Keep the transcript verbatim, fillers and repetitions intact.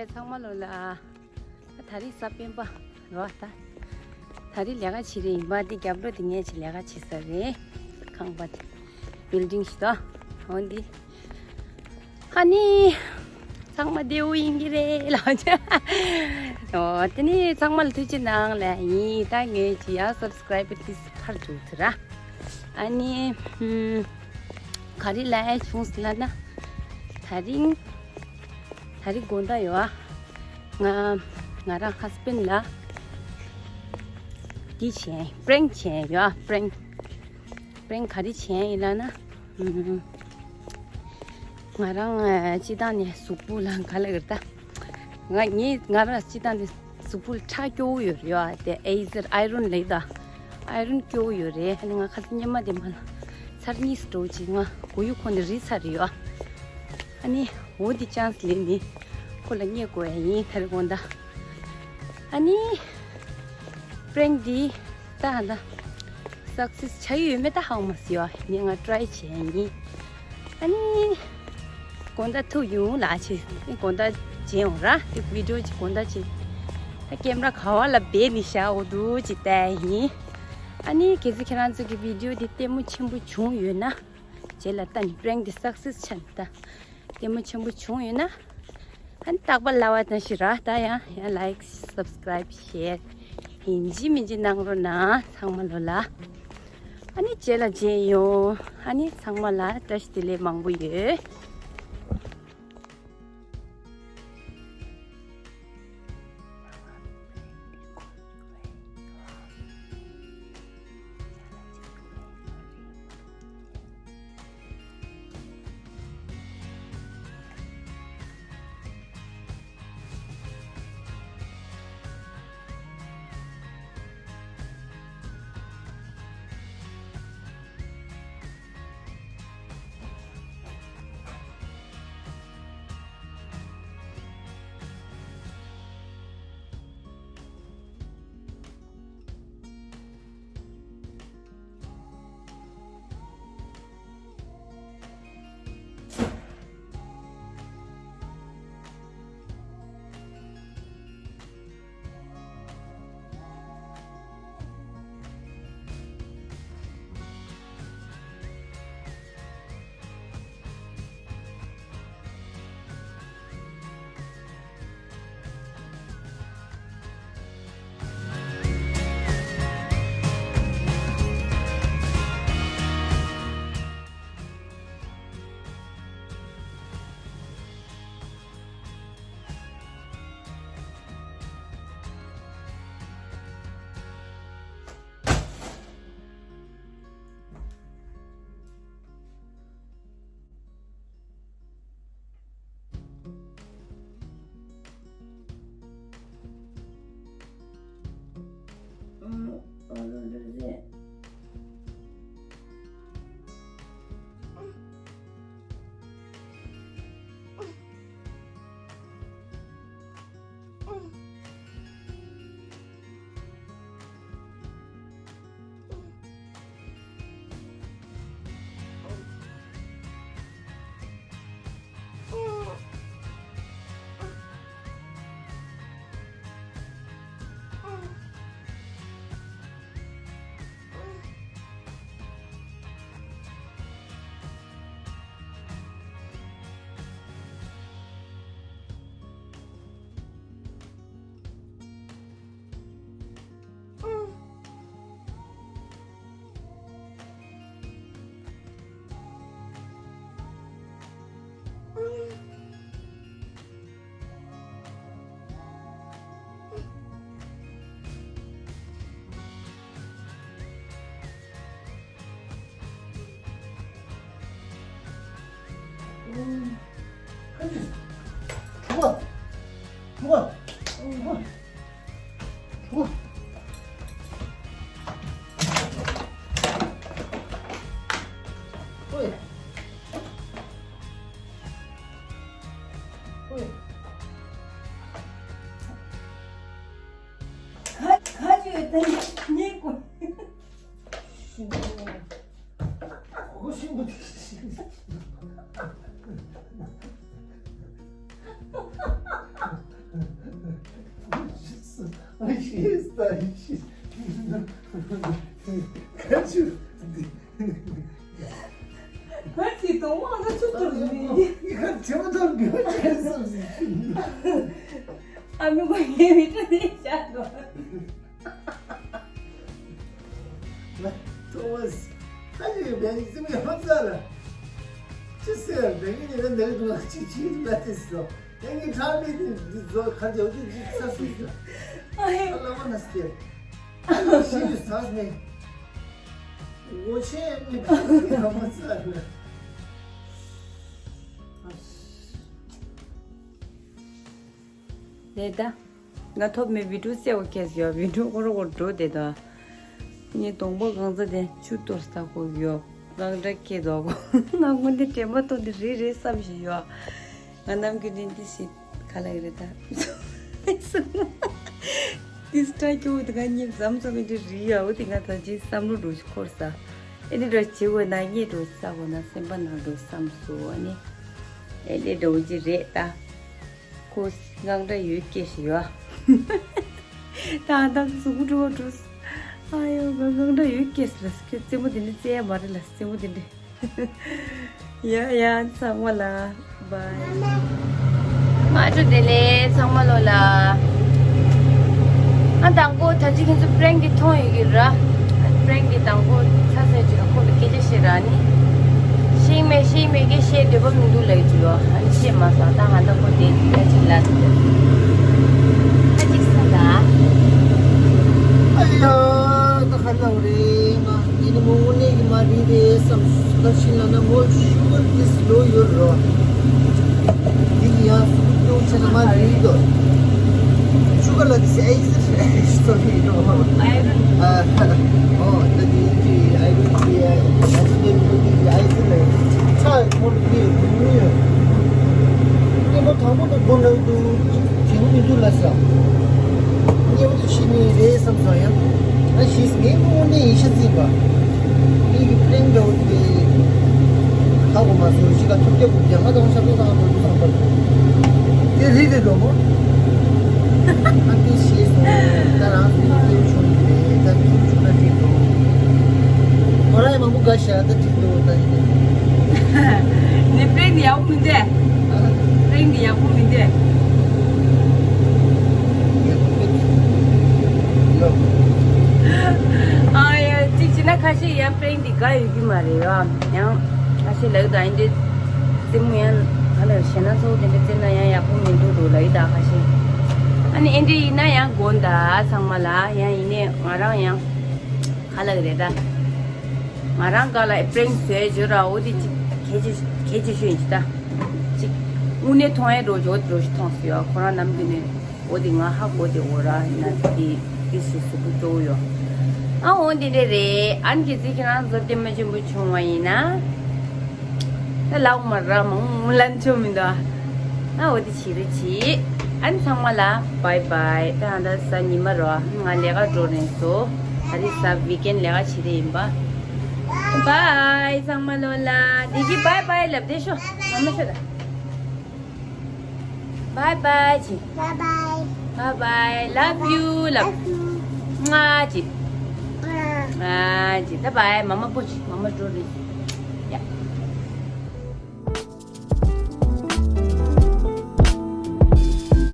ཚང་མ་ལོ་ལ། ད་རིང་གཟའ་སྤེན་པ་རོ་ད། ད་རིང་ལས་ཀ་བྱེད་རེས་ཡིན་པ་འདི་རྒྱབ་ལོགས་འདི་ངས་ཅིག་ལས་ཀ་བྱེད་ས་རེད། ཁང་པ་འདི་བིལ་ཌིང་ཞིག་ད། འོ་འདི། ཨ་ནི། ཚང་མ་བདེ་པོ་ཡིན་གྱི་རེད་ལགས། འོ་དེ་ནི་ཚང་མ་ལ་ཐུགས་རྗེ་གནང་ལ་ཡིན། ད་ངས་ཅི་ཡ་སབ་སི་ཀ་རའིབ་པར་ཏིས་ཕར་འཇུག་ཚུལ་ར། ཨ་ནི། ཧུམ། ག་རེ་ལབ་ཡ་བྱུང་ཟེར་ལབ་ན། ད་རིང་། ད་རིང་དགོང་དག་ཡོད་ཨ། ང་ང་རང་ཧ་སི་བྷེན་ལ་འདི་བྱས་པྲེང་བྱས་ཡོད་ཨ། པྲེང་པྲེང་ག་རེ་བྱས་ཡིན་ལབ་ན། ཨུམ། ང་རང་ཨ་སྤྱི་བཏང་ནས་གཟུགས་པོ་ལ་ག་ལ་གིར་ད། ང་ངས་ང་རང་སྤྱི་བཏང་ནས་གཟུགས་པོ་ལ་ཁྲག་སྐྱོ་བོ་ཡོད་རེད་ཡོད་ཨ། དེ་ཨེ་ཟེར་ཨའི་རོན་ལེགས་ད། ཨའི་རོན་སྐྱོ་བོ་ཡོད་རེད། ཨ་ནི་ང་ཁ་སང་སྔོན་མ་དེ་མ་ལ་ཚར་གཉིས་སུ་འགྲོ་ཅིག་ང་མགོ་ཡུ་ཁོ་ནས་རིལ་ཚར་རེད་ཡོད་ཨ། ཨ་ནི་འོ་དེ་ཅན་སི་ལེན་ནི་ཁོ་ལ་བརྙས་དགོས་ཡ་ཡིན། ད་རེས་དགོང་དག་ཨ་ནི་པྲེང་འདི་ད་ཧ་ད་སག་སེ་སི་ཆགས་ཡོད་མེད་ད་ཧ་གོ་མ་སོང་ཡ། ངས་ང་ཊ་རའི་བྱས་ཡིན། ཨ་ནི་དགོང་དག་ཐུག་ཡོང་ལ་ཆེ་དགོང་དག་བྱེད་ཡོང་ར། དེ་བི་ཌིའོ་ཅིག་དགོང་དག་བྱེད། ད་ཀེམ་ར་ག་བ་ལ་སྦས་ནི་བཞག་འོ་འདུག་ཅིག་ལྟ་ཡིན། ཨ་ནི་གལ་སྲིད་ཁྱེད་རང་ཚོ་གི་བི་ཌིའོ་འདི་ལྟད་མོ་ཆེན་པོ་བྱུང་ཡོད་ན། རྗེས་ལ་ལྟ་ནི་པྲེང་འདི་སག་སེ་སི་ཆགས་ནི་ད། ལྟད་མོ་ཆེན་པོ་བྱུང་ཡོད་ན། ཨ་ནི་རྟག་པར་ལབ་པ་ནང་བཞིན་ར་ད་ཡང་ཡང་ལའིཀ་སབ་སི་ཀ་རའིབ་ཤེར་ཡིན་གཅིག་མིན་གཅིག་གནང་རོགས་གནང་ཚང་མ་ལོ་ལ། ཨ་ནི་རྗེས་ལ་མཇལ་ཡོང་། ཨ་ནི་ཚང་མ་ལ་བཀྲ་ཤིས་བདེ་ལེགས་མང་པོ་ཡོད། ཁ་ཆུ། ཁ་ཆུ་དོང་མང་ད་ཆུ་དོར་ནི། ཁ་ཆུ་མ་དོར་གི་ཁ་ཆུ་སོ་སི། ཨ་མི་གོ་ངའི་མི་ཏྲ་དེ་ཤ་དོ། ཐོ་མ་སི། ཁ་ཆུ་གི་བེང་སིམ་གི་ཧོ་ཙ་ལ། ཅི་ཟེར་བེང་གི་ནི་ན་འདི་རིགས་དུ་ང་ཅི་ཅི་ལ་དེ་སོ། ཡང་གི་ཁྲག་མེད་དེ་འདི་ཚོ་ཁ་རྒྱབ་དེ་འཇིག་ས་སུ་ཡོད། ཨ་ཧེ། ཨ་ལ་མ་ན་སྟེ། ཤི་ཡོད་ས་ནས། ངོ་ཆེ་མི་ཁ་ཡ་མ་ཚ་ལ། ལེ་ད། ང་ཐོབ་མེད་བི་ཌིའོ་གསལ་བོ་ཁེས་ཡོད། བི་ཌིའོ་ཁོ་རོ་ཁོ་འགྲོ་དེ་ད། ངས་གདོང་པ་གང་ཚ་དེ་ཆུ་གཏོར་ས་ཁོ་ཡོད། ང་འདྲ་ཁེ་དོག་ང་ངོ་འདི་དྲན་པ་གཏོང་དེ་རེད་རེད་བསམ་བཞིན་ཡོད། ང་ནམ་རྒྱུན་ནས་འདི་ཞིག་ག་ལ་ཡི་རེད་ད། འདི་སི་ཊ་ཀྱོ་འདི་ག་ཉིད་ཙམ་ཙམ་མི་འདི་རི་ཡ་འོ་དེ་ང་ད་ཅི་བསམ་བློ་འགྲོ་ཞིག་འཁོར་ས། ཨེ་འདི་འདྲ་བྱེད་དགོས་ན་ངས་འགྲོ་ས་དགོས་ན་སེམས་པ་ནང་འགྲོ་བསམ་སོ་ཨ་ནི། ཨེ་ལེ་འགྲོ་གི་རེད་ད། ཁོ་ངང་འདྲ་ཡོད་སྐད་ཞིག་ཡོད། ད་ད་གཟུགས་པོ་འགྲོ་འགྲོ། ཨ་ཡོ་ང་ངང་འདྲ་ཡོད་སྐད་ཞིག་ལ་ཁྱོད་རྩེད་མོ་དེ་ནི་རྩེ་ཡ་མ་རེད་ལ་རྩེད་མོ་དེ་འདྲ། ཡ་ཡ་ཚང་མ་ལ་བའི། མ་འགྲོ་དེ་ལས་ཚང་མ་ལོ་ལ། ཨ་དང་པོ་ད་ཅི་ཁྱེད་ཚོ་པྲེང་གི་མཐོང་ཡོད་ཀྱི་ར། པྲེང་གི་དང་པོ་ཚ་ཚ་ཅིག་ཁོ་ལ་སྐད་ཆ་བཤད་ར་ནི། ཤེས་མེད་ཤེས་མེད་ཀྱི་བཤད་འདོད་པ་མི་འདུག་ལབ་ཀྱི་ཡོད། ཨ་ནི་བཤད་མ་སོང་ད་ཧ་ད་ཁོ་དེ་ད་ཅིག་ལ། ད་ཅིག་ས་ལ། ཨ་ཡ་ད་ཧ་ལ་རེད་ང་ཡིན་མོ་ངོ་ནས་ཀྱི་མ་རེད་རེད་བསམ་ད་ཤི་ལ་ན་མོ་ཤུ་གར་དིས་ལོ་ཡོད་རོ། འདི་ཡང་སུ་ཀྱོག་ཆ་ན་མ་རེད་དོ། ཤུ་གར་ལ་དིས་ཨེ་ཟེར་ཨེ་ཟེར་ཡོད་རོ། ཨ་ཨོ་ད་དེ་ཡིན་གྱི་ཨ་ཡོད་ཀྱི་ཨ་ཡོད་ཀྱི་ཨ་ཡོད་ཀྱི་ཨ་ཡོད་ཀྱི་ཨ་ཡོད་ཀྱི་ཨ་ཡོད་ཀྱི། སྐྱེས་པ་དང་པོ་དང་སྒོ་ནང་དུ་དེ་མི་འདུག་ལ་ས། སྐྱེས་པ་དུ་ཤི་ནི་རེད་བསམ་སོང་ཡང་། ཨ་ཤིས་ངའི་དངོས་གནས་ཡིན་ཤ་རྩིས་པ། ངའི་གི་པྲེང་འདྲ་བོ་དེ། ཧ་གོ་མ་སོང་ཤི་ཀ་ཐུབ་རྒྱ་ཀུབ་རྒྱ་ང་དང་ཤ་ཚ་དང་དུ་བསམ་པ། དེ་རིག་རེད་འགྲོ་མོ། ཨ་དེ་ཤེས་སོང་། ད་རང་སུ་ཡི་སྐྱེས་བུ་ཆུང་ཡིན་པས་ད་ཁྱིམ་ཆུང་ན་བྲིས་འགྲོ། ཁོ་རང་ཡང་མང་པོ་དགའ་ཤ་ད་བྲིས་འགྲོ་ད་ཡིན། ནི་པྲེང་ཡག་པོ་མི་འདུག་པྲེང་འདི་ཡག་པོ་མི་འདུག་ཨ་ཡ་གཅིག་བྱས་ན་ཁ་ཤས་ཡང་པྲེང་འདི་དགའ་ཡོད་ཀྱི་མ་རེད་ཡ། ཡང་ཁ་ཤས་ལབ་ད་ཨེ་འདྲའི་རྩེད་མོ་ཡང་ག་ལ་ཞེ་ན་ཚོ་དེ་འདྲ་རྩེད་ན་ཡང་ཡག་པོ་མི་འདུག་འདུག་ལབ་ད་ཁ་ཤས། ཨ་ནི་ཨེ་འདྲའི་ཡིན་ན་ཡང་དགོངས་དག་ཚང་མ་ལ་ཡང་ཡིན་ནའི་ང་རང་ཡང་ག་ལ་གི་རེད་ད། ང་རང་ག་ལ་པྲེང་བཟོས་བརྗོད་ར་འོ་དེ་གཅིག་གལ་ཆེ་གལ་ཆེ་ཤོས་ཡིན་ཅི་ད། གཅིག་དངོས་གནས་མཐོང་ཡས་འགྲོ་འཇོག་འགྲོ་ཞིག་མཐོང་སོང་ཡོད་ཁོ་རང་ནམ་རྒྱུན་ནས་འོ་དེ་ང་ཧ་གོ་དེ་འོ་ར་ཡིན་ན་དེ་དེ་ཞིག་གཟུགས་པོ་སྐྱོ་བོ་ཡོད། ཨ་འོ་དེ་འདྲས་རེད་ཨ་ནི་གལ་སྲིད་ཁྱེད་རང་ཚོ་བསྟན་པ་ཆེན་པོ་བྱུང་བ་ཡིན་ན། ད་ལའུ་མ་ར་མང་མུ་ལན་ཆོ་མི་འདུག་ཨ་འོ་དེ་བྱེད་རེ་བྱེད། ཨ་ནི་ཚང་མ་ལ་བའི་བའི། ད་ཧ་ད་ས་ཉི་མ་རོ་ང་ལས་ཀ་འགྲོ་རན་སོ། ད་རེས་ས་ཝི་ཀེན་ལས་ཀ་བྱེད་རེ་ཡིན་པ། བའི་ཚང་མ་ལོ་ལ་དེ་གི་བའི་བའི་ལབ་བསྡད་ཤོག་མ་མ་ཤོད་ད། བའི་བའི་ཅི། Bye bye. Bye bye. Love you. Love you. ང་ཅི། ང་ཅི། ད་བའི་མ་མ་པོ་ཅི་མ་མ་འགྲོ་རེ།